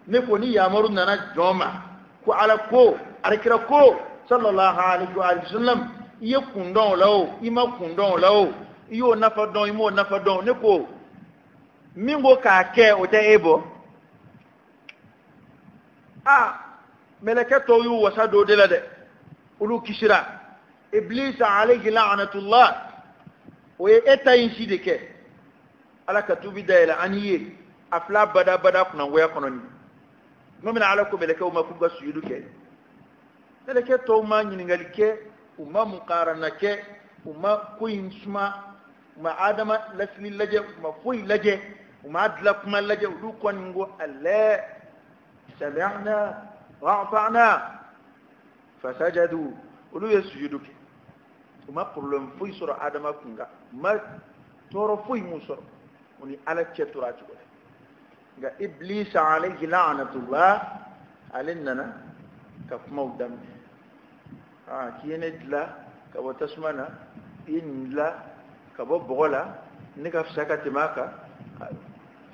ne ko ni yamaru nana jɔn ma ko ala ko, alakira ko, sallallahu alaihi wa sallam, i ye kun dɔn o la, o i ma kun dɔn o la, o i y'o nafa dɔn, i m'o nafa dɔn, ne ko min ko k'a kɛ, o tɛ e bɔ. A mɛlɛkɛ tɔw y'u wasa don o de la dɛ, olu kisira. Iblisa alayhi la'natullah, o ye e ta in si de kɛ. Ala ka tubi dayɛlɛ an ye. A fila bada bada kunangoya kɔnɔ nin tuma min na, ala ko mɛlɛkɛw ma k'u ka sujudu kɛ, mɛlɛkɛ tɔw ma ɲininkali kɛ, u ma mukarana kɛ, u ma ko in suma, u ma adama lasili lajɛ, u ma foyi lajɛ, u ma dilan kuma lajɛ. Olu kɔni ko alɛ sami'na wa ata'na, fasajadu, olu ye sujudu kɛ. U ma problème foyi sɔrɔ adama kun kan, u ma tɔɔrɔ foyi mun sɔrɔ, u ni ala cɛ tora a cogo la. Nka iblisa alayhi la'natullah, ale nana ka kumaw daminɛ: aa, k'i ye ne dilan ka bɔ tasuma na, i ye nin dilan ka bɔ bɔgɔ la, ne ka fisa ka tɛmɛ a kan.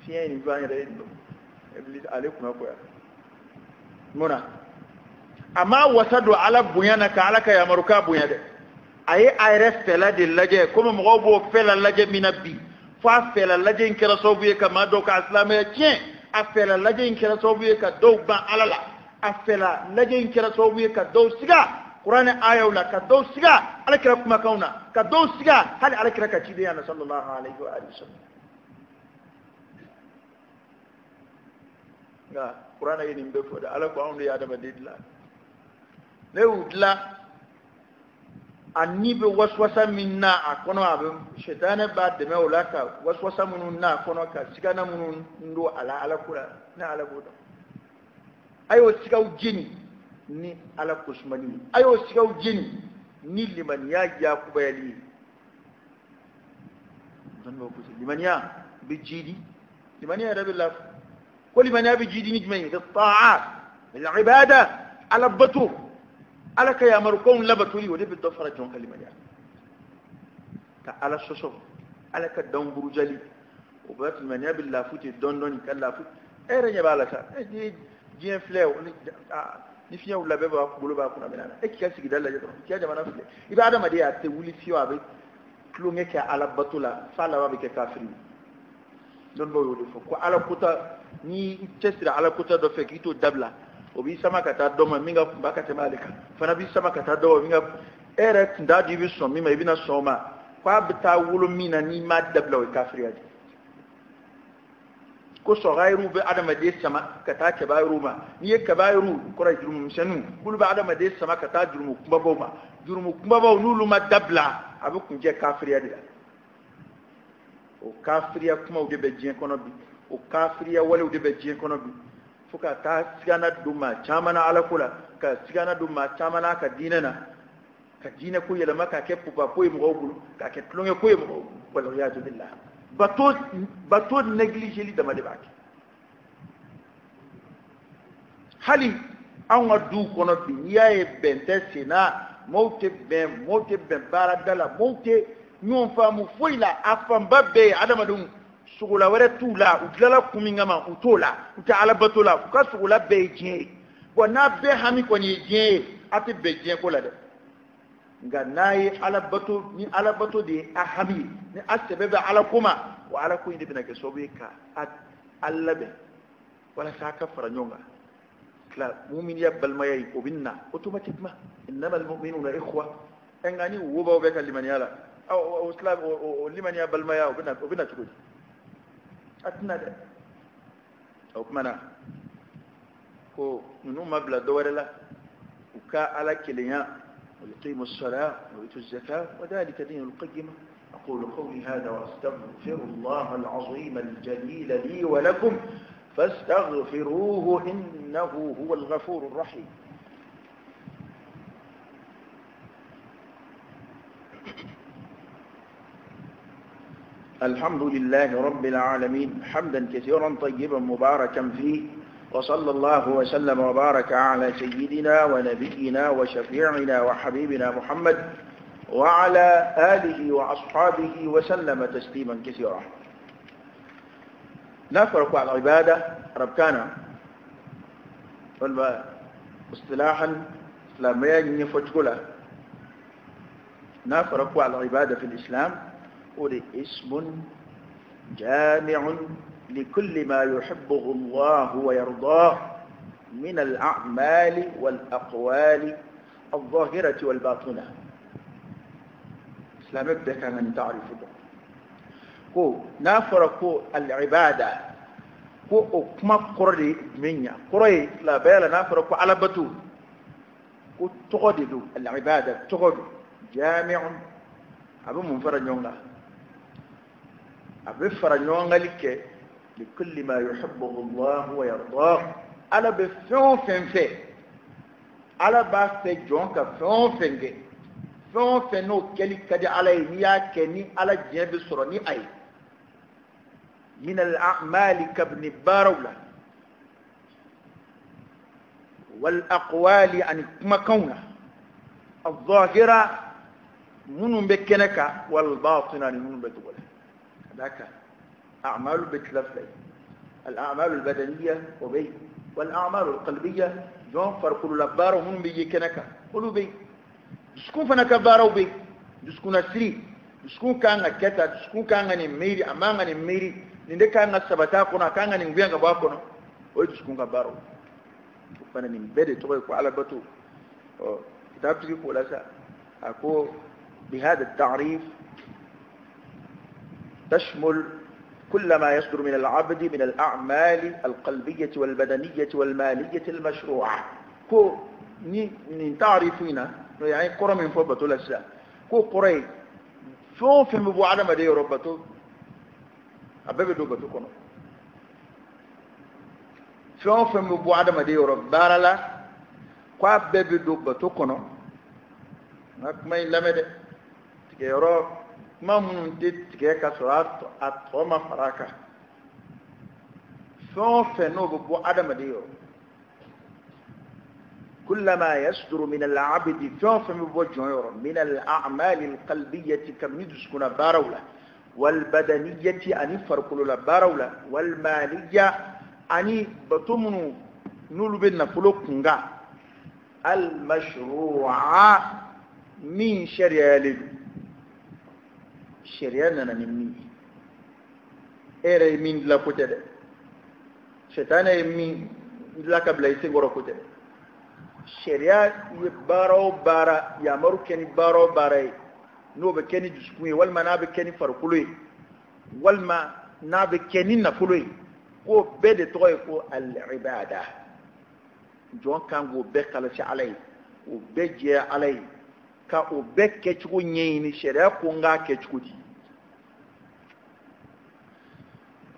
Fiɲɛ ye nin jɔ an yɛrɛ ye nin iblis ale kunna koya. Mun na a ma wasa don ala bonya na ka ala ka yamaru k'a bonya dɛ? A ye a yɛrɛ fɛla de lajɛ, komi mɔgɔw b'o fɛla lajɛ min na bi, fo a fɛla lajɛ in kɛra sababu ye ka maa dɔw ka silamɛya tiɲɛ, a fɛla lajɛ in kɛra sababu ye ka dɔw ban ala la, a fɛla lajɛ in kɛra sababu ye ka dɔw siga kuranɛ ayaw la, ka dɔw siga alakira kumakanw na, ka dɔw siga hali alakira ka cidenya na, sallallahu alaihi wa sallam. Nka kuranɛ ye nin bɛɛ fɔ dɛ. Ala ko anw de ye adamaden dilan, ne y'u dilan, a ni bɛ waswasa min na a kɔnɔ, a bɛ sɛtanɛ b'a dɛmɛ o la ka waswasa minnu na a kɔnɔ, ka sigana minnu don a la ala ko la, ne ala b'o dɔn. A y'o sigaw jeni ni ala kosumani ye, a y'o sigaw jeni ni limaniya yakubayali ye. Dɔnnibaw ko ten, limaniya bɛ jidi, limaniya yɛrɛ bɛ lafu ko limaniya bɛ jidi ni jumɛn ye? Bi taat, bil ibada, ala bato, ala ka yamarukanw labatoli, o de bɛ dɔ fara jɔn ka limaniya ka ala sɔsɔ, ala ka danw burujali, o bɛ limaniya bɛ lafu ten dɔɔni dɔɔni ka lafu. E yɛrɛ ɲɛ b'a la sa, e ni diɲɛ filɛ, ni fiɲɛ wulila, bɛɛ b'a bolo b'a kunna minɛ na. E k'i ka sigida lajɛ dɔrɔn, k'i ka jamana filɛ, i bɛ adamaden a tɛ wuli fiyewu, a bɛ tulonkɛ kɛ ala bato la f'a laban bɛ kɛ kafiri ye. Dɔnnibaw y'o de fɔ ko ala kota, n'i cɛsiri ala kota dɔ fɛ k'i t'o dabila, o b'i sama ka taa dɔ ma min ka kunba ka tɛmɛ ale kan, fana b'i sama ka taa dɔ ma min ka e yɛrɛ tun t'a dɔn i bɛ sɔn min ma, i bɛna sɔn o ma, k'a bɛ taa wolo min na n'i m'a dabila, o ye kafiriya de. Ko sɔgaayiru bɛ adamaden sama ka taa kabayiru ma. N'i ye kabayiru kɔrɔ ye jurumu misɛnninw, k'olu bɛ adamaden sama ka taa jurumu kunbabaw ma. Jurumu kunbabaw n'olu ma dabila, a bɛ kuncɛ kafiriya de la. O kafiriya kumaw de bɛ diɲɛ kɔnɔ bi, o kafiriya walew de bɛ diɲɛ kɔnɔ bi, fo ka taa sigana don maa caman na Ala ko la, ka sigana don maa caman na a ka diinɛ na, ka diinɛ ko yɛlɛma k'a kɛ pupapo ye mɔgɔw bolo, k'a kɛ tulonkɛ ko ye mɔgɔw bolo. Waliyadu billah, bato négligeli dama de b'a kɛ. Hali anw ka duw kɔnɔ bi, n'i y'a ye bɛn tɛ sen na, mɔgɔw tɛ bɛn, mɔgɔw tɛ bɛn baarada la, mɔgɔw tɛ ɲɔgɔn faamu foyi la, a fanba bɛɛ ye adamadenw sogola wɛrɛ t'u la, u tilala kun min kama u t'o la, u tɛ ala bato la, u ka sogola bɛɛ ye diɲɛ ye. Bɔn n'a bɛɛ hami kɔni ye diɲɛ ye, a tɛ bɛn diɲɛ ko la dɛ. Nka n'a ye ala bato, ni ala bato de ye a hami ye, ni a sɛbɛ bɛ ala ko ma, o ala ko in de bɛna kɛ sababu ye ka a labɛn walasa a ka fara ɲɔgɔn kan. Tila muminiya balimaya in, o bɛ na automatiquement. Innamal mu'minuna ikhwa. Nka ni wo b'aw bɛɛ ka limaniya la, o tila o limaniya balimaya, o bɛ na cogo di? A tɛna dɛ. O tuma na ko ninnu ma bila dɔ wɛrɛ la, u ka ala kelenya. ويقيموا الصلاة ويؤتوا الزكاة وذلك دين القيمة. أقول قولي هذا وأستغفر الله العظيم الجليل لي ولكم فاستغفروه إنه هو الغفور الرحيم. الحمد لله رب العالمين حمدا كثيرا طيبا مباركا فيه، وصلى الله وسلم وبارك على سيدنا ونبينا وشفيعنا وحبيبنا محمد وعلى آله وأصحابه وسلم تسليما كثيرا. نفرق على العبادة ربكانا اصطلاحا إسلاميا يفتقلا. نفرق على العبادة في الإسلام هو اسم جامع لكل ما يحبه الله ويرضاه من الأعمال والأقوال الظاهرة والباطنة. إسلام يبدأ كان تعرف كو نافر كو العبادة كو كما قرر منيا قرر لا بيلا نافر كو على بتو كو تغدد العبادة تغد جامع أبو منفرد يوم أبو فرد يوم لك لكل ما يحبه الله ويرضاه. على بفون فين في على باس جون كفون فين فون فين نو كلي كدي على نيا كني على جنب سرني أي من الأعمال كابن بارولا والأقوال عن مكونة الظاهرة منو بكنك والباطنة منو بتقول هذاك أعمال بتلفلي الأعمال البدنية وبي والأعمال القلبية جون فرق لبارو من بيجي كنكا قلوا بي دسكون فنك بارو بي دسكون سري دسكون كان كتا دسكون كان نميري أمان نميري نندي كان سبتا كنا كان نمبيان كباكنا أو دسكون كبارو فأنا نمبدي تقول على بتو كتاب تيجي كولا سا أكو بهذا التعريف تشمل كل ما يصدر من العبد من الأعمال القلبية والبدنية والمالية المشروعة. كو ني تعرفينا يعني قرى من فوق بتو لسا كو قرى فوق في مبو عدم دي ربتو أبي دو بتو كنو فوق في مبو عدم دي رب بارلا كو أبي دو بتو كنو ما يلمد تكيرو kuma minnu tɛ tigɛ ka sɔrɔ a tɔ ma fara a kan fɛn o fɛn n'o bɛ bɔ adamaden yɔrɔ kullama yasduru min al-abdi fɛn o fɛn bɛ bɔ jɔn yɔrɔ min al-a'mali al-qalbiyyati kabini dusukunna baaraw la wal-badaniyyati ani farikolola baaraw la wal-maliyya ani bato minnu n'olu bɛ nafolo kunkan al-mashru'a min sariyalen don sariya nana ni min ye e yɛrɛ ye min dilan ko tɛ dɛ sɛtanɛ ye min dilan ka bila i senkɔrɔ ko tɛ dɛ sariya ye baara o baara yamaru kɛ ni baara o baara ye n'o bɛ kɛ ni dusukun ye walima n'a bɛ kɛ ni farikolo ye walima n'a bɛ kɛ ni nafolo ye K'o bɛɛ de tɔgɔ ye ko al-ibada. Jɔn kan k'o bɛɛ kalasi Ala ye, k'o bɛɛ jɛya Ala ye, ka o bɛɛ kɛcogo ɲɛɲini. Sariya ko n k'a kɛ cogo di?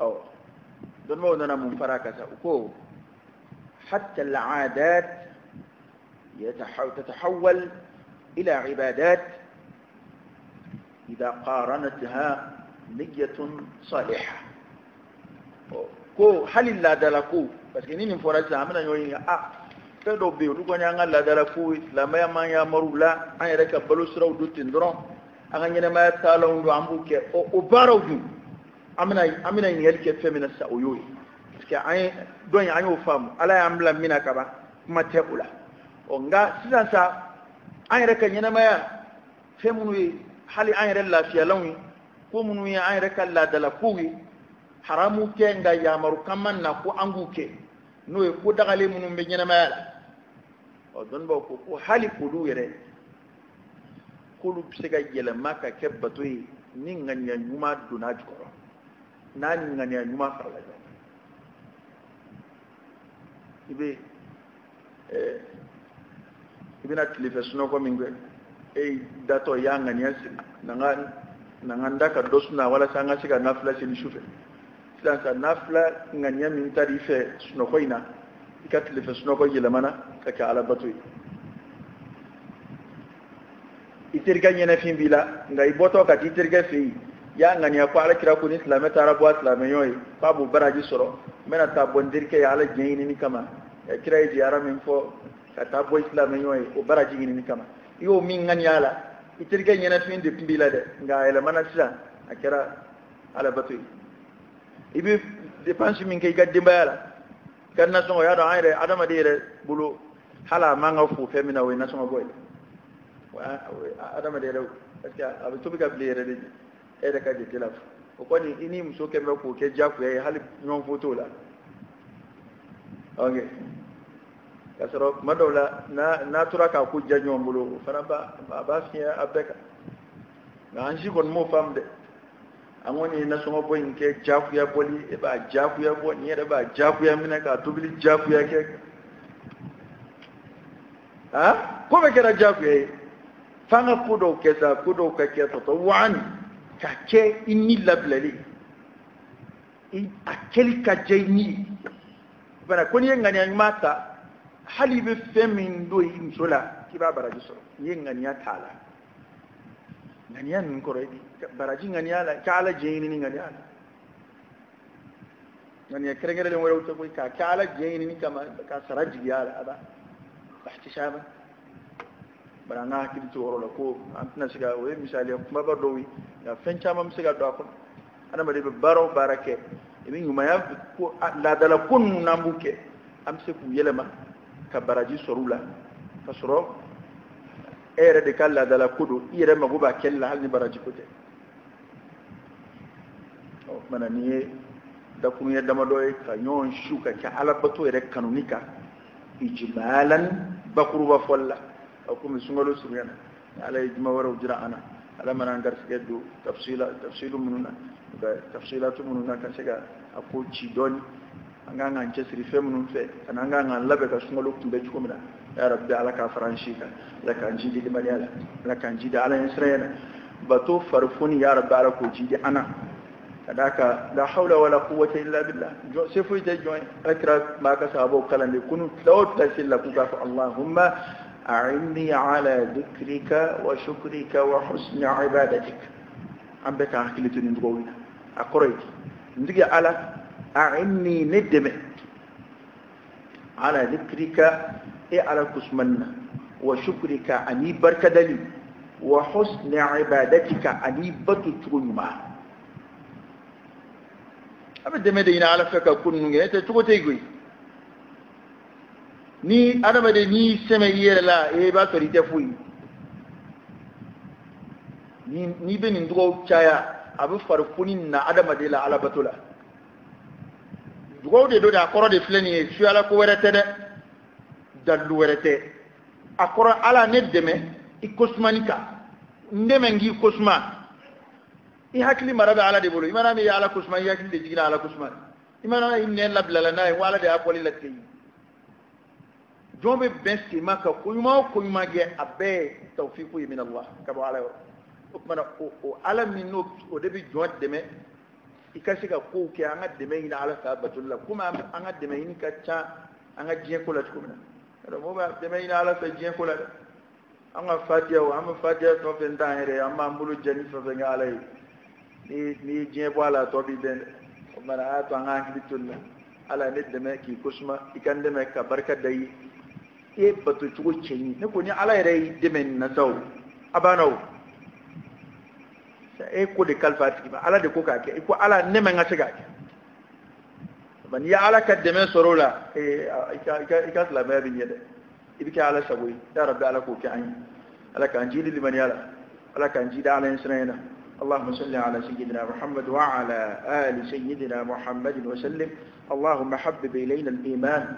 Ɔ, dɔnnibaaw nana mun fara a kan sa? U ko hatta al-aadat تتحول إلى عبادات إذا قارنتها نية صالحة. Ko hali laadala ko, parce que ni nin fɔra sisan, an bɛna ɲɔgɔn ɲininka. A fɛn dɔw bɛ yen, olu kɔni y'an ka laadala ko ye, silamɛya m'an yamaru la, an yɛrɛ ka balo siraw don ten dɔrɔn, an ka ɲɛnɛmaya taalanw don, an b'u kɛ. Ɔ, o baaraw dun, an bɛna ɲininkali kɛ fɛn min na sisan, o y'o ye, parce que an ye dɔn in, an y'o faamu, Ala y'an bila min na kaban, kuma tɛ o la. Ɔ, nka sisan sa, an yɛrɛ ka ɲɛnɛmaya fɛn minnu ye, hali an yɛrɛ lafiyalanw ye, ko minnu ye an yɛrɛ ka laadala kow ye, haramu tɛ, nka yamaru kan ma na ko an k'u kɛ, n'o ye ko dagalen minnu bɛ ɲɛnɛmaya la. Ɔ, dɔnnibaaw ko ko hali olu yɛrɛ, k'olu bɛ se ka yɛlɛma ka kɛ bato ye ni ŋaniya ɲuman donna a jukɔrɔ, n'a ni ŋaniya ɲuman farala ɲɔgɔn kan. I bɛ i bɛna tilefɛ sunɔgɔ min kɛ, e datɔ i y'a ŋaniya siri na n ka n da ka dɔ suna walasa an ka se ka nafila seli su fɛ. Sisan sa, nafila ŋaniya min taara i fɛ sunɔgɔ in na, i ka tilefɛ sunɔgɔ yɛlɛmana ka kɛ Ala bato ye. I terikɛ ɲɛnɛfin b'i la, nka i bɔtɔ ka t'i terikɛ fɛ yen, i y'a ŋaniya ko Ala kira ko ni silamɛ taara bɔ a silamɛɲɔgɔn ye, k'a b'o baraji sɔrɔ, n bɛna taa bɔ n terikɛ ye Ala diɲɛ ɲinini kama. Kira ye ziyara min fɔ ka taa bɔ i silamɛɲɔgɔn ye, o baraji ɲinini kama, i y'o min ŋaniya la, i terikɛ ɲɛnɛfin de tun b'i la dɛ, nka a yɛlɛmana sisan, a kɛra Ala bato ye. I bɛ dépense min kɛ i ka denbaya la, i ka nasɔngɔ, y'a dɔn an yɛrɛ adamaden yɛrɛ bolo, hali a man ka fo fɛn min na, o ye nasɔngɔ bɔ ye adamaden yɛrɛ, parce que a bɛ tobi ka bilen yɛrɛ de, e yɛrɛ ka jate la. O kɔni, i ni muso kɛn bɛ k'o kɛ diyagoya ye, hali ɲɔgɔn fo t'o la. Ok, k'a sɔrɔ tuma dɔw la, n'a tora k'a ko diya ɲɔgɔn bolo, o fana b'a a b'a fiɲɛ a bɛɛ kan. Nka an si kɔni m'o faamu dɛ. An kɔni ye nasɔngɔ bɔ in kɛ diyagoya bɔli, e b'a diyagoya bɔ, nin yɛrɛ b'a diyagoya minɛ k'a tobili diyagoya kɛ, ah, ko bɛɛ kɛra diyagoya ye. F'an ka ko dɔw kɛ sa, ko dɔw ka kɛ tɔtɔ wani ka kɛ i ni labilali, a kɛli ka diya i ni ye bana. Ko n'i ye ŋaniya ɲuman ta, hali i bɛ fɛn min don i muso la, k'i b'a baraji sɔrɔ. N'i ye ŋaniya t'a la, ŋaniya ninnu kɔrɔ ye di? Baraji ŋaniya la, ka Ala diɲɛ ɲini ŋaniya la, ŋaniya kɛrɛnkɛrɛnlen wɛrɛw tɛ koyi, k'a kɛ Ala diɲɛ ɲini kama, ka sara jigiya la, a ba ihtisaba. Bari an ka hakili to yɔrɔ la ko an tɛna se ka, o ye misaliya kumaba dɔw ye, nka fɛn caman bɛ se ka don a kɔnɔ. Adamaden bɛ baara o baara kɛ, i bɛ ɲumanya ko, laadala ko ninnu, n'an b'u kɛ, an bɛ se k'u yɛlɛma ka baraji sɔrɔ u la, ka sɔrɔ e yɛrɛ de ka laadala ko don, i yɛrɛ mago b'a kɛli la, hali ni baraji ko tɛ. Ɔ kumana, nin ye dakuruɲɛ damadɔ ye ka ɲɔgɔn su ka kɛ Alabato yɛrɛ kanuni kan, ijmalan, bakuruba fɔli la. Komi sunkalo surunyana, Ala ye juma wɛrɛw jira an na, Ala mana an garisɛgɛ don tafsila tafsilu minnu na, ka tafsilatu minnu na, ka se ka a ko ci dɔɔni, an kan k'an cɛsiri fɛn minnu fɛ, ani an kan k'an labɛn ka sunkalo kunbɛn cogo min na. Ya Rabbi, Ala k'a fara an si kan, Ala k'an jidi limaniya la, Ala k'an jidi Ala ɲɛsiranya la, bato farifoni, ya Rabbi, Ala k'o jidi an na. Ka d'a kan, la hawla wala quwwata illa billah, jɔn se foyi tɛ jɔn ye. Ala kira b'a ka sahabaw kalan de kunu, tila o tila seli la, k'u k'a fɔ: Allahumma a'inni ala dhikrika wa shukrika wa husni ibadatik. An bɛɛ k'an hakili to nin dugawu in na. A kɔrɔ ye di? N tigi Ala, a'inni, ne dɛmɛ, ala dhikrika, e Ala kusumani na, wa shukrika, ani barikadali, wa husni ibadatika, ani bato cogo ɲuman. A bɛ dɛmɛ de ɲini Ala fɛ ka ko ninnu kɛ, tɛ cogo tɛ yen koyi. Ni adamaden n'i sɛmɛ i yɛrɛ la, i b'a sɔrɔ i tɛ foyi. Ni n'i bɛ nin dugawu caya, a bɛ farifoni na adamaden la Alabato la. Dugawu de don dɛ, a kɔrɔ de filɛ nin ye, suyala ko wɛrɛ tɛ dɛ, dalilu wɛrɛ tɛ. A kɔrɔ: Ala, ne dɛmɛ i kosumani kan, n dɛmɛ n k'i kosuma. I hakili mara bɛ Ala de bolo. I mana min ye Ala kosuma, i hakili de jiginna Ala kosuma. I mana i nɛn labilala n'a ye, ko Ala de y'a bɔli latigɛ i ye. Jɔn bɛ bɛn sema ka ko ɲuman o ko ɲuman kɛ, a bɛɛ ye tawfiku ye min Allah, ka bɔ Ala yɔrɔ. O tuma na o Ala min n'o o de bɛ jɔn dɛmɛ i ka se ka kow kɛ, an ka dɛmɛ ɲini Ala fɛ a batoli la, komi an ka dɛmɛ ɲini ka ca an ka diɲɛ ko la cogo min na. Yɔrɔ mɔgɔw bɛ dɛmɛ ɲini Ala fɛ diɲɛ ko la dɛ. An ka fatiya o, an bɛ fatiya fɛn o fɛn t'an yɛrɛ ye, an b'an bolo jɛ ni fɛn o fɛn kɛ Ala ye. Ni ye diɲɛ bɔ a la, a tɔ b'i dɛn dɛ. O tuma na a y'a to an ka hakili to nin na. Ala ne dɛmɛ k'i kosuma, i ka n dɛmɛ ka barika da i ye. I ye bato cogo cɛ ɲi. Ne ko ni Ala yɛrɛ y'i dɛmɛ nin na sa o, a banna o. E ko de kalifa a tigi ma, Ala de ko k'a kɛ. I ko Ala ne ma n ka se k'a kɛ. Nka n'i ye Ala ka dɛmɛ sɔrɔ o la, i ka silamɛya bɛ ɲɛ dɛ. I bɛ kɛ Ala sago ye. Ya Rabbi, Ala k'o kɛ an ye. Ala k'an jidi limaniya la. Ala k'an jidi Ala ɲɛsiranɲɛ na. اللهم صل على سيدنا محمد وعلى آل سيدنا محمد وسلم. اللهم حبب إلينا الإيمان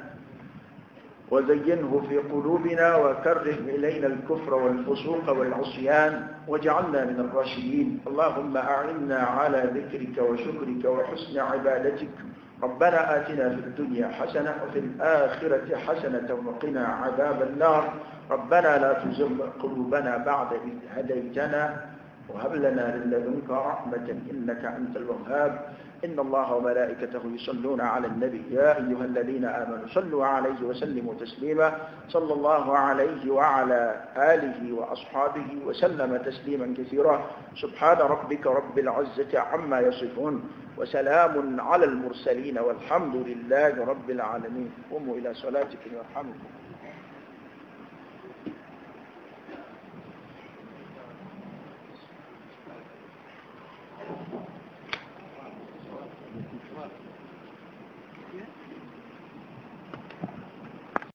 وزينه في قلوبنا وكره إلينا الكفر والفسوق والعصيان واجعلنا من الراشدين. اللهم أعنا على ذكرك وشكرك وحسن عبادتك. ربنا آتنا في الدنيا حسنة وفي الآخرة حسنة وقنا عذاب النار. ربنا لا تزغ قلوبنا بعد إذ هديتنا وهب لنا من لدنك رحمة إنك أنت الوهاب. إن الله وملائكته يصلون على النبي يا أيها الذين آمنوا صلوا عليه وسلموا تسليما. صلى الله عليه وعلى آله وأصحابه وسلم تسليما كثيرا. سبحان ربك رب العزة عما يصفون وسلام على المرسلين والحمد لله رب العالمين. قوموا إلى صلاتكم يرحمكم. Yeah.